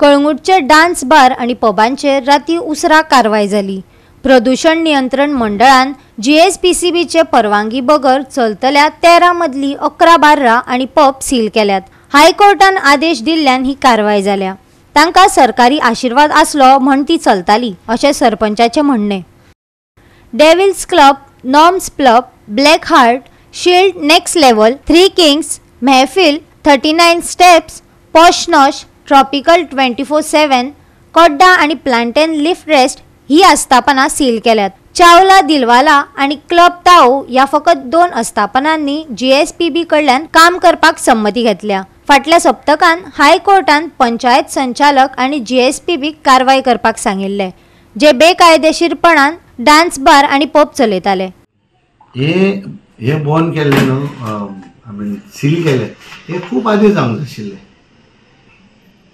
कळंगूटचे dance bar आनी पबांचेर राती उसरां कारवाय जाली. प्रदूषण नियंत्रण मंडळान जीएसपीसीबीचे परवानगी बगर चलतल्या 13 मदली 11 बार्रां आनी पब सील केल्यात. हायकोर्टान आदेश दिल्ल्यान ही कारवाय जाल्या. तांकां सरकारी आशिर्वाद आसलो म्हण ती चलताली अशें सरपंचाचें म्हणणें. Devils club, Norms club, black heart, shield next level, three kings, Mehfil, 39 steps, posh nosh, tropical 24/7, Kodda आनी प्लांटेन लिफ्ट रेस्ट ही आस्थापनां सील केल्यात. चावला दिलवाला आनी क्लब ताओ ह्या फकत 2 आस्थापनांनी जीएसपीबी कडल्यान काम करपाक संमती घेतल्या. फाटल्या सप्तकान हायकोर्टान पंचायत संचालक आनी जीएसपीबीक कारवाय करपाक सांगिल्लें, जे बेकायदेशीरपणान डान्स बार आनी पब चलयताले. हे बंद केल्लें न्हू, I mean seal केलें, हे खूब आदी जावंक जाय आशिल्लें.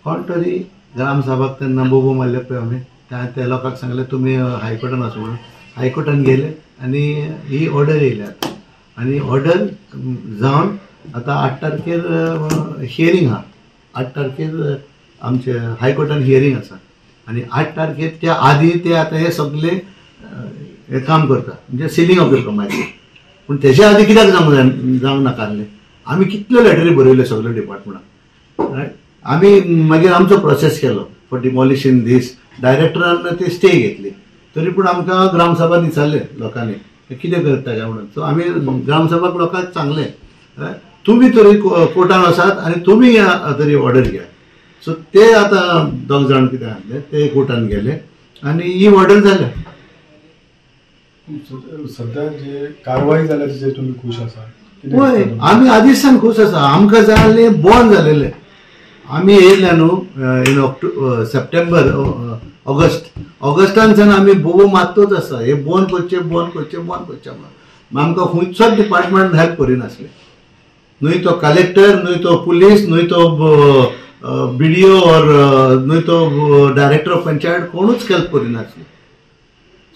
कोण तरी ग्रामसभाक तेन्ना बोबो मारले पळय आमी, त्या लोकांक सांगलें तुमी हायकोर्टान वचो म्हणून. हायकोर्टान गेले आनी ही ऑर्डर येयली आतां, आनी ऑर्डर जावन आतां 8 तारखेर हियरींग आहा. 8 तारखेर आमचे हायकोर्टान हियरींग आसा आनी 8 तारखेर त्या आदी ते आतां हे सगळे हे काम करता, म्हणजे सिलींग ऑफ the प्रमायसीस. पूण तेच्या आदी कित्याक जावंक नाका आसलें? आमी कितल्यो लेटरी बरयल्यो सगळ्यो डिपार्टमेंटाक, रायट? आमी मागीर आमचो प्रोसेस केलो फॉर डिमॉलिशन दीस. डायरेक्टरान ते स्टे घेतली, तरी पूण आमकां ग्रामसभा विचारलें लोकांनी कितें करता काय म्हणून. सो आमी ग्रामसभाक लोकांक सांगलें, तुमी तरी कोर्टान वचात आनी तुमी तरी ऑर्डर घेयात. सो ते आतां दोग जाण कितें आसले ते कोर्टान गेले आनी ही ऑर्डर जाल्या. सध्या जे कारवाई जाल्या तिचेर तुमी खूश आसा? हय, आमी आदीसान खूश आसा. आमकां जाय आसलें बंद जालेलें. आमी येयले न्हू इन सप्टेंबर ऑगस्ट, ऑगस्टानच्यान आमी बोबो मारतोच आसा, हे बंद करचें बंद करचें बंद करचें म्हणून. आमकां खंयचोच डिपार्टमेंट हेल्प करिनासलें, न्हय तो कलेक्टर, न्हय तो पुलीस, न्हय तो बीडीओ ऑर न्हय तो डायरेक्टर ऑफ पंचायत, कोणूच हेल्प करिनासले.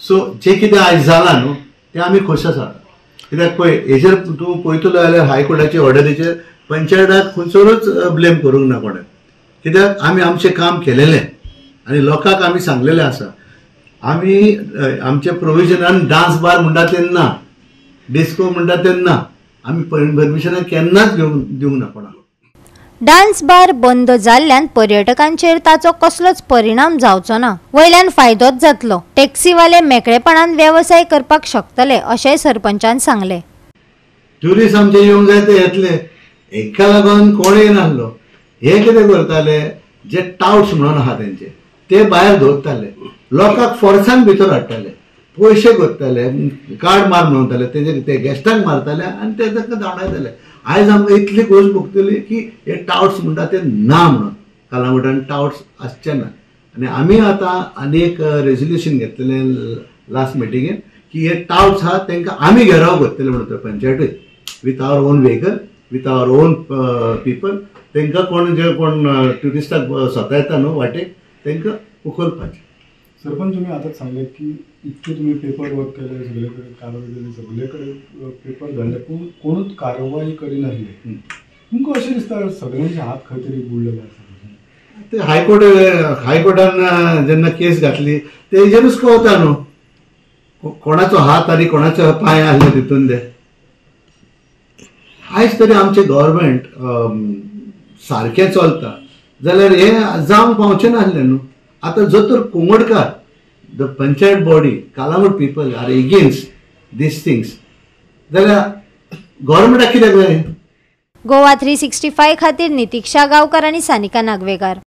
सो जें कितें आयज जालां न्हू तें आमी खोश आसा. कित्याक पळय हेजेर तूं पळयतलो जाल्यार हायकोर्टाचे ऑर्डरीचेर पंचायताक खंयसरूच ब्लेम करूंक ना कोणें, कित्याक आमी आमचें काम केलेलें आनी लोकांक आमी सांगलेलें आसा. आमी आमच्या प्रोविजनान डान्स बार म्हणटा तेन्ना, डिस्को म्हणटा तेन्ना आमी परमिशनां केन्नाच दिवंक ना कोणाक. डान्स बार बंद जाल्ल्यान पर्यटकांचेर ताचो कसलोच परिणाम जावचो ना, वयल्यान फायदोच जातलो. टॅक्सीवाले मेकळेपणान वेवसाय करपाक शकतले अशेंय सरपंचान सांगलें. ट्युरिस्ट आमचे येवंक जाय ते येतले, हेका लागून कोण येनासलो. हे कितें करताले, जे टावट्स म्हणून आहा तेंचे ते भायर दवरताले, लोकांक फोर्सान भितर हाडटाले, पयशे करताले, कार्ड मार म्हणटाले, तेजे ते गेस्टांक मारताले आनी ते तांकां धांवडायताले. आयज आमकां इतली खोस भोगतली की हे टावट्स म्हणटा ते ना म्हणून, कळंगूटान टावट्स आसचे ना. आनी आमी आतां आनी एक रेजोल्युशन घेतलेलें लास्ट मिटिंगेन की हे टावट्स आहा तांकां आमी घेराव करतले म्हणटा पंचायतूय, with our own vehicle, with our own people. तांकां कोण जे कोण ट्युरिस्टाक सतायता न्हू वाटेक तांकां उखलपाचें. सरपंच, तुम्ही आतांच सांगलें की इतके तुमी पेपर वर्क केले, सगळे कडेन कारवाय केली, सगळे कडेन पेपर धाडले, पूण कोणूच कारवाय करिनासले. तुमकां अशें दिसता सगळ्यांचे हात खंय तरी बुडलेले आसा? ते हायकोर्टान जेन्ना केस घातली तेजेरूच कळता न्हू कोणाचो हात आनी कोणाचो पांय आसले तितून. ते आयज तरी आमचें गव्हर्मेंट सारकें चलता जाल्यार हें जावंक पावचें नासलें न्हू. आतां जर तर Kongdkar, the panchayat body, Calangute people are against these things जाल्यार गव्हर्मेंटाक कित्याक जाय? गोवा 365 खातीर नितिक्षा गांवकर आनी सानिका नागवेकार.